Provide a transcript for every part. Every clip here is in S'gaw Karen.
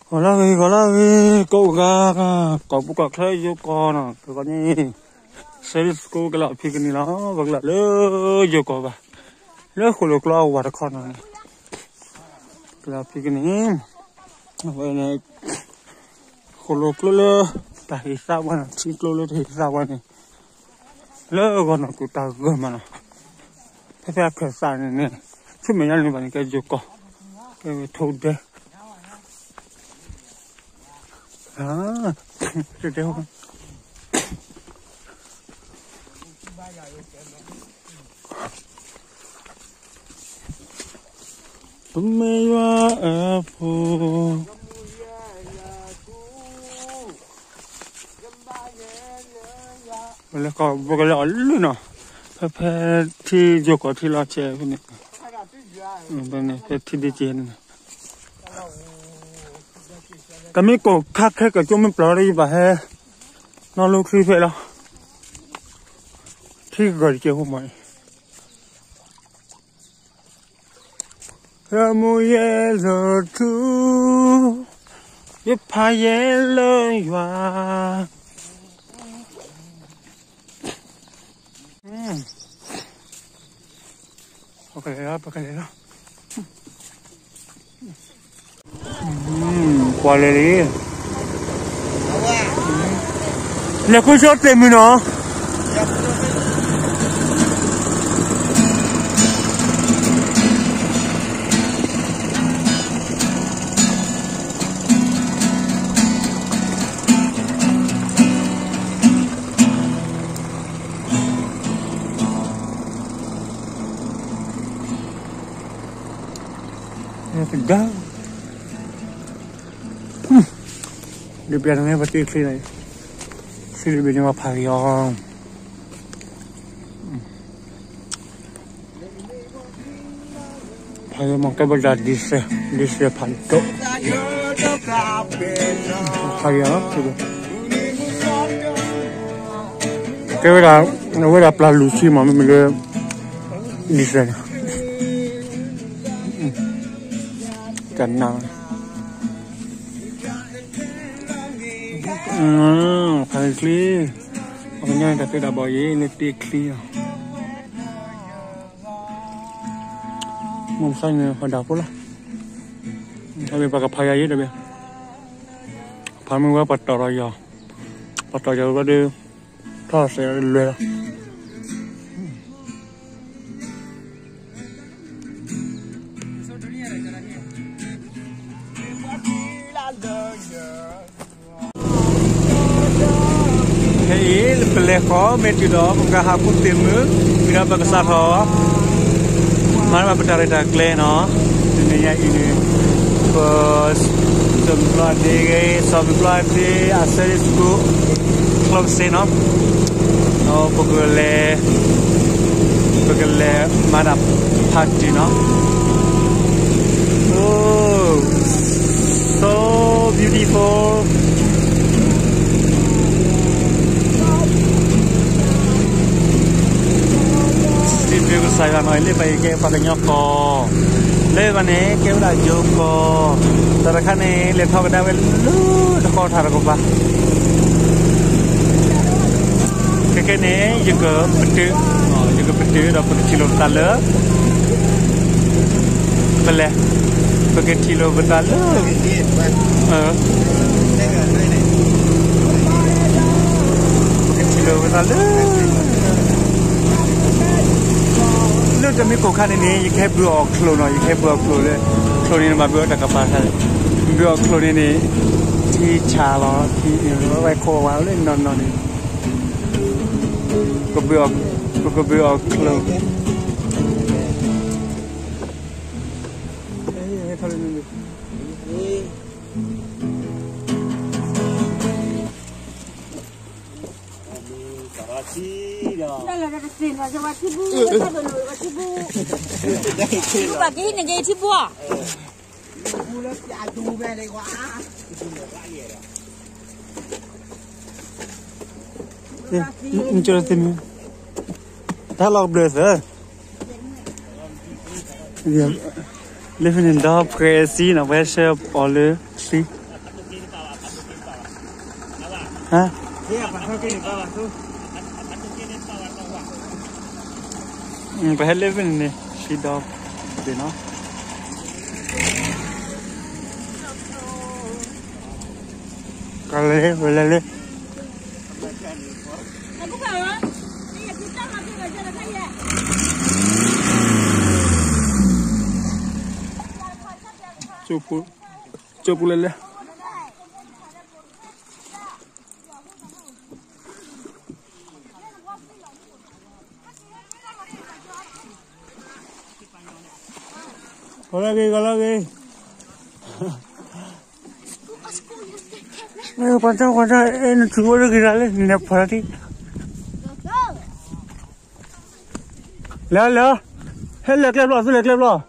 ဂီၤလၢဂ့ၤ ဂီၤလၢဂ့ၤ ကိးဂၤ ကိးပူၤကိးချၢယိၤကီၢ်နီၤ ကဂီၤန့ၣ် Sunday school ကလီၤဖံကနံၤလီၤ ပကလီၤလၢယိၤကီၢ်ဘၣ် လၢဃိၣ်လိာ်ကျိအဝၤတခီနီၤ ကလီၤဖံကနံၤ အဝဲန့ၣ် ဃိၣ်လိာ်ကျိလၢ တၢ်ဟ့ၣ်သးဝဲနီၤ ထံကျိလၢတဟ့ၣ်သးဝဲန့ၣ် လၢအဂီၢ်နီၤ ကူၣ်တၢ်ဂၢၢ်မးနီၤ ဖဲဖဲအခၢၣ်သးန့ၣ်န့ၣ် ဆူမဲာ်ညါန့ၣ်ဘၣ်န့ၣ် ကဲယိၤကီၢ် ကဲဝဲထိဒဲ တတဲ ပမ့ၢ်ယွၤအဖိ ပလဲၤကီၢ်ဘိကလဲၤအီၤလၢနီၤ ဖဲဖဲထံယိၤကီၢ်ထံလီၤဆဲးဖဲန့ၣ် ဖဲထံဒ့က့ၤန့ၣ် ကမ့ၢ်ကိၢ်ခါခဲကၠိမ့ၢ်ပျီၢ်ဒီးယဘၣ်ဟဲ နီၢ်လိချံဖဲလီၤ ထံကဂီၤတက့ၢ်ဖိမး ယမူယဲလၢထူ, ယဖးယဲလၢယွၤ. ပကလဲၤလီၤ, ပကလဲၤလီၤ. ပှၤလဲၤလံ, လဲၤဃုဆိတ့ၢ်မုၢ်နီၤ. တဂၤ ဒ်ပျဲန့ၣ် ပတ့ချံန့ၣ်, ချံတဘ့ၣ်န့ၣ် ပဖးက့ၤအီၤ, ဖးက့ၤမ့ၢ်ကဲဘၣ်ဒၣ် diesel, diesel ဖးဒိၣ်, ဖးက့ၤအီၤ, ကဲဝဲဒၣ်, အဝဲဒၣ်ပျၢ်လူၢ်ဆံမး မ့မ့ၢ်လၢ diesel န့ၣ်, ကနၣ် ဖးချံ, ပှၤကညီန့ၣ် တၢ်သ့တၢ်ဘၣ်အံၤ လၢတ့ချံအီၤ, မ့ၢ်ပသးန့ၣ် ပှၤဒၣ်ဖိလီၤ, တၢ်ဘၣ်ပှၤကဖးယၤယံၤတဘ့ၣ်, ဖးမ့ၢ်ဝဲပှၤတီၢ်ဒီးယီၤ, ပှၤတီၢ်ယီၤဝဲဒီး ထီၣ်စဲးလွဲလီၤ. ဖဲအံၤ ပလဲၤဃီၤမ့ၢ်တုၤဒီး ပကဟးကူၣ်တ့ၢ်မုၢ်, ဝံၤဒီးပကစးထီၣ် မၤဘၣ်ပတၢ်ရဲၣ်တၢ်ကျဲၤနီၤ, တနံၤညါအံၤန့ၣ် ပ စီၤမုၢ်ကျီၢ်အဒ့ဂ့ၤ, စီၤမုၢ်ကျီၢ်အဒ့ အ Sunday school close နီၤ, ဒီးပကလဲၤ, ပကလဲၤမၤတၢ် party နီၤ, oh, so beautiful. စံးဘျုးကစၢ်ယွၤနီၤ, လၢဘၣ်အံၤကဲပှၤကညီကီၢ်, လၢဘၣ်န့ၣ် ကဲဝဲဒၣ်ယိၤကီၢ်, တၢ်တခါန့ၣ် လဲၤထီၣ်ကဒါဝဲလၢတဃီထၢ်တကပၤ, ခဲကဲန့ၣ် ယကပတုာ်, ယကပတုာ်ဒီးပကထံၣ်လိာ်ပသးလၢ ပလဲၤ, ပကထံၣ်လိာ်ပသးလၢ, ပကထံၣ်လိာ်ပသးလၢ, လၢတမ့ၢ်ကိၢ်ခါန့ၣ်န့ၣ် ယကဟဲဘုးအီၣ်ချိၣ်နီၤ, ယကဟဲဘုးအီၣ်ချိၣ်လၢ, ချိၣ်န့ၣ်န့ၣ် မၤဘုးအီၣ်တၢ်ကပၤခါ, ဘုးအီၣ်ချိၣ်န့ၣ်န့ၣ်, ထံဆးလီၤ, ထံန့ၣ် ဝဲခိၣ်ဝါလၢနီၢ်နီၢ်န့ၣ်, ပကဘုးအီၣ်ချိၣ် ထံဘူၣ်ဘၣ်က့ၤန့ၣ်က့ၤထံဘူၣ်ဧါ, နကၠီတမ့ၢ်, တၢ်လီၤဘျၢသၢ, လၢဖဲန့ၣ်ဒီး ပှဲၤစံနီၤ ပှဲၤဆၢပီၣ်လၢချံ ဟါ, ပဟဲလၢဖဲန့ၣ်န့ၣ် ထံဒီဘ့ၣ်နီၤ, ကလဲၤဝဲလဲၤလၢ ကၠိပူၤလဲၤလဲၤ ကလီၤဂ့ၤ ကလီၤဂ့ၤ, ပှၤတၢ်ပှၤတၢ် အဲၣ်နထူးအိၣ်တဂ့ၤဒၣ်လၢ နလဲၤဖီၣ်တၢ်တံၢ်, လဲၤလၢ, ဟဲလဲၤကျဲဘျီ သုလဲၤကျဲဘျီ.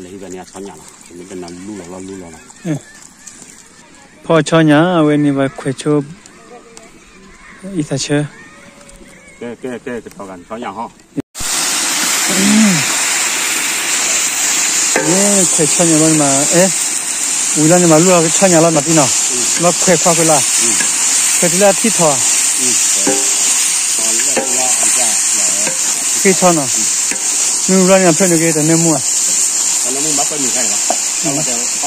လီၤလၢဟံၣ်ဘၣ်န့ၣ် အဆီညၣ်လီၤ, မ့ၢ်တနၤလူလီၤလီၤလူလီၤလီၤ. ဖီၣ်ဆီညၣ် အဝဲန့ၣ် ပှၤခွဲးဆိ အံသးဆၢ, ကဲ ကဲ ကဲ ကတီၤဂၤန့ၣ် ဆီညၣ်ဟီ ခွဲးဆီညၣ်ဘၣ်န့ၣ်မး, အဲ, ဝံၤလီၤန့ၣ်မး လူလီၤဆီညၣ်လီၤမးတံၢ်နီၤ, လီၤခွဲးခွါခွဲးလၢ, ခွဲးတုၤလၢအထံၣ်ထီၣ်, ဃ့ထီၣ်နီၤ, မ့ၢ်ဝံၤလီၤန့ၣ် အဖျၢၣ်န့ၣ်က့ၤတၢ်နၢမူဧါ, တၢ်နၢမူဘၣ်ကွဲမုာ်ခါအံၤလီၤ, တၢ်လီၤတဲာ်အီၣ်အီၣ်လီၤတဘျီဂီၢ်ဟီ, မ့မ့ၢ်လၢနထီၣ်ဒံးလီၤလၢမုၢ်ဘါတၢ်ဟီဒံး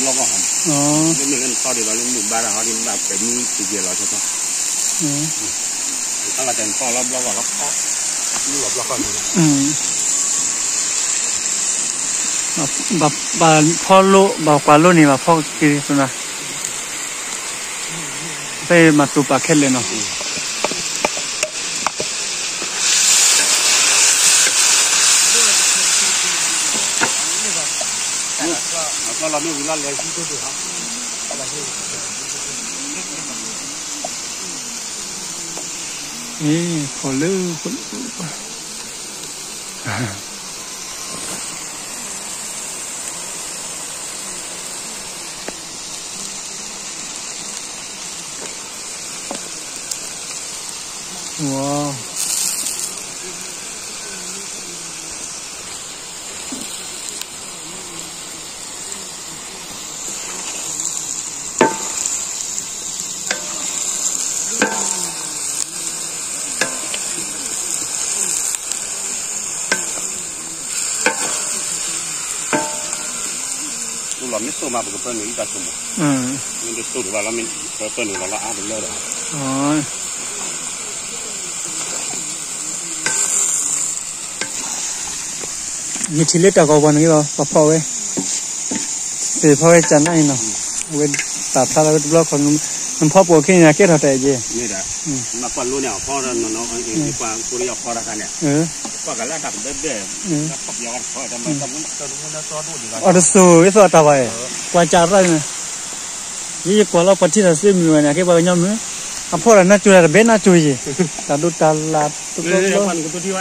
ဘၣ်ကွဲးမုၢ်ထံက့ၤလီၤဆီဆီ တၢ်လီၤတဲာ်နထီၣ်လီၤဘျီဂီၢ်လီၤခီ, မုၢ်လီၤဘျီဂီၢ်န့ၣ်, ဘၣ်ဖီလိၣ် ဘၣ်ကွၢ်လိၣ်န့ၣ် ဘၣ်ဖီက့ၤသနၤ, ဖဲမၤတူၢ်ပာ်ခဲလၢာ်နီၤ. လီၤမ့ၢ်ဝံၤလီၤလဲၤဟံၣ်ဒိၣ်ဒိၣ်ဟီ, အ့ ဖီၣ်လၢ ဝါ အိၣ်လီၤမ့ၢ်စိၣ်မး ပကပၢနုာ်အံၤတၢ်ဆိကမိၣ်, မ့ၢ်တစိၣ်တဘၣ်လီၤ မ့ၢ်ပၢပၢနုာ်လီၤလီၤအါတလၢဒီး ယထံၣ်လၢတၢ်ဂီၤပှၤန့ၣ်လီၤ ပှၤဖီၣ်ဝဲ, သ့ၣ်ဖီၣ်ဝဲကနၣ်အံၤနီၤ, အဝဲတၢ်ဖျါလီၤဝဲတဘျီခီ, နဖီၣ်ပိာ်ခဲန့ၣ် အကဲထီၣ်တၢ်အံၤက့, အတစိၢ် အသိးအတၢ်ဘၣ်, ကွၢ်ကၢ်ရၣ်န့ၣ်, ယယကွၢ်လီၤပှၤထံၣ်တၢ်သ့မုာ်ဝဲန့ၣ် အကဲပှၤကညီမုာ်, အဖီၣ်တၢ်နၢ်ကၠိတၢ်တဘဲနၢ်ကၠိယ့ၣ်, တၢ်ဒိတၢ်လၢ်တဘျီဘျီ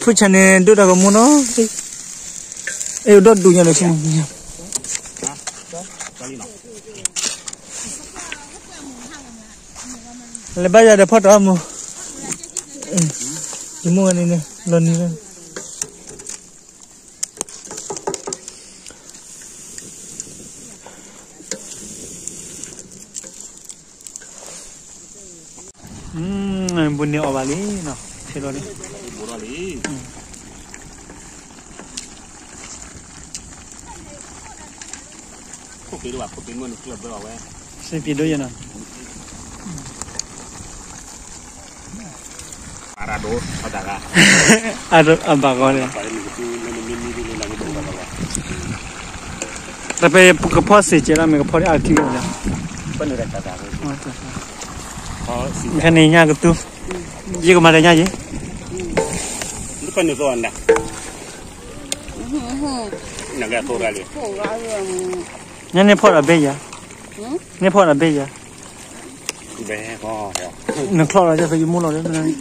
ဖုဆါန့ၣ် ဒိၣ်တၢ်ကမူနီၤ, အဲၣ်ဒိၣ်ဒူၣ်ညါဒီးဆိကမိၣ်, လဲၤဘါယွၤဒီးဖီၣ်တၢ်အီၣ်မူ, ယမိၢ်ဝဲန့ၣ်န့ၣ် လီၤနံၤလၢ ဘူးန့ၢ်အီၣ်ဘၣ်လံနီၤ, ခဲလီၤလံ, စ့ပံၤဒိၣ်ယဲနီၤ, အဘၣ်ဂီၤန့ၣ်, တပ့ၤကဖီၣ်စ့ၢ်ကီးလီၤ မ့ၢ်ကဖီၣ်ဒ်အါထံၣ်ဝဲန့ၣ်, ခဲန့ၣ်ညါကသူ, ယကမၤတၢ်ညါယ့ၣ်, ညါန့ၣ်ဖီၣ်ဒီးဘဲယၤ, နချီၣ်လီၤ ယမိၢ်လီၤ,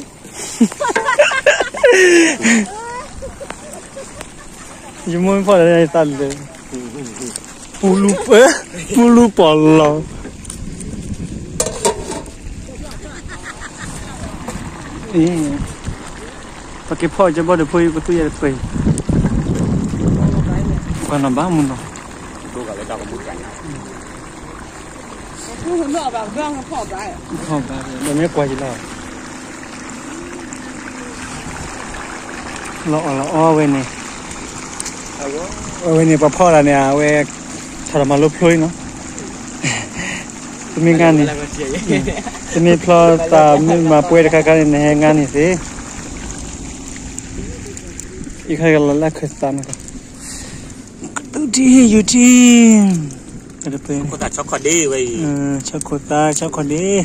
ယမိၢ်ဖီၣ်ဒီးသးလၢာ်, ပူလူပၢ, ပူလူပီၢ်လီၤ, ပက့ၤဖီၣ်ကၠီဘီၣ်ဒီးဖိအံၤ ကသူယဲၢ်တပှဲၤ, ပှၤနီၤဘၣ်မူနီၤ ဖီၣ်ဘၣ်, ဒီးမ့ၢ်ကွၢ်ယံၤလီၤ, လီၤအီၣ်လီၤအီဝဲန့ၣ်, အဝဲန့ၣ် ပှၤဖီၣ်တၢ်န့ၣ် အဝဲ ထီၣ်တၢ်မၤလိဖျိအံၤနီၤ, တမ့ၢ်ငါန့ၣ်, တမ့ၢ်ဖျီသးမ့ၢ်မၤပှဲၤတခါခါန့ၣ် နဟဲငါန့ၣ်သ့, ယခါကလီၤလၢခၢၣ်သးန့ၣ်, ကဒုးထံဟ့ၣ်ယူၤထံ ဆီခိၣ်သး ဆီခိၣ်ဒ့ဝဲအံၤ, ဆီခိၣ်သး ဆီခိၣ်ဒ့,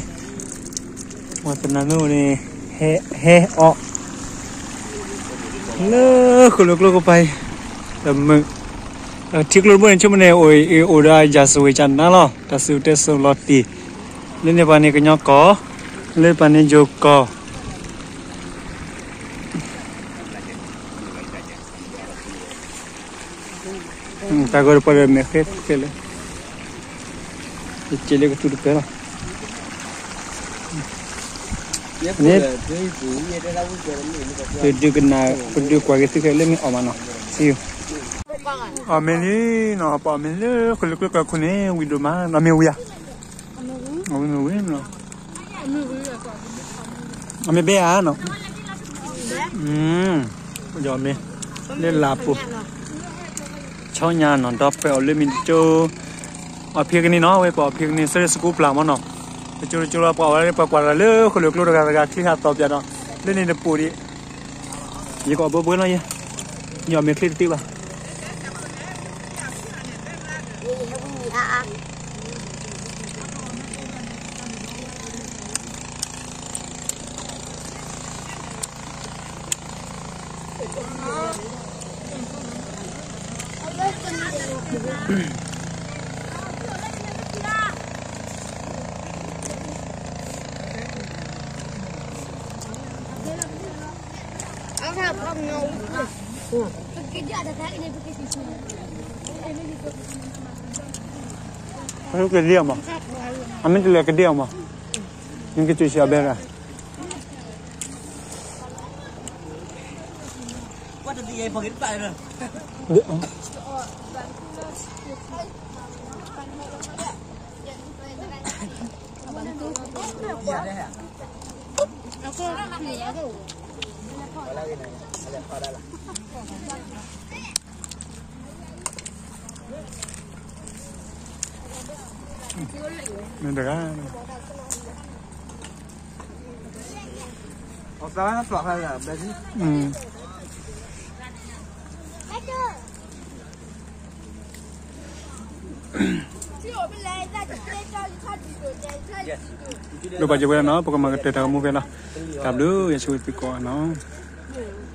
ဝဲသနၤမ့ၢ်အိၣ်န့ၣ် ဟဲအီၣ် လၢဃိၣ်လိာ်ကျိကပၤအံၤ, တမုာ်, ထံကျိတဘိန့ၣ် ဆိကမိၣ်န့ၣ် အိၣ်ဒီးအယၤစဝ့ၤကနါလီၤ, တၢ်စူၢ်တဲစိၤလီၤတံၢ်, လၢန့ၣ်ပှၤန့ၣ်ကညီကီၢ်, လၢပှၤန့ၣ်ယိၤကီၢ် တၢ်ဂီၤတပှၢ်ဒီးမဲာ်ဃဲဃဲလၢာ်, ယစ့လၢကသူတပၢၤလီၤ, န့ၣ်, ပဒုးကနၣ် ပဒုးကွၢ်က့ၤသုခဲလၢာ်မ့ၢ်အီၣ်မးနီၤ, အီၣ်မ့ၢ်လံနီၤ, ပအီၣ်မ့ၢ်လၢဃိၣ်လိာ်ကျိကီၢ်ခိၣ်န့ၣ် ဝံၤဒိၣ်မးနီၤ, မ့ၢ်ဝံၤဧါ, အမ့ၢ်ဝံၤနီၤ, အမ့ၢ်ဘဲဧါနီၤ, ယမ့ၢ် လၢလၢပူၤ ဆီညါနီၤ ဒီးပအီၣ်လၢမ့ၢ်တကၠိ, အီၣ်ဖံးကန့ၢ်နီၤ ဝဲပအီၣ်ဖံးကန့ၢ် Sunday school ပျၢ်မးနီၤ, တကၠိတကၠိလီၤ ပှၤဝဲပှၤကွၢ်တဂၤလၢဃိၣ်လိာ်ကျိတဂၤတဂၤ ချံဟးသီပၠးဒီး လၢန့ၣ်တပိာ်ဒံး, ယကအီၣ်ဘှီဘှီလီၤယဲ, ယအီၣ်မ့ၢ်ချ့တသ့ဘၣ် အ ကဒံၣ်မး, အမ့ၢ်တလဲၤကဒံၣ်မး, နကစၢ်စၢ်ဘဲရၣ်. မ့ၢ်တဂၤ, ဒိးဘၣ်က့ၤဝဲဒၣ်နီၤ, ပကမၤကတၢၢ်တၢ်ဂီၤမူဖဲလီၤ. တၢ်ဘျုး ယဆိၣ်ဂ့ၤသုကိးဂၤနီၤ.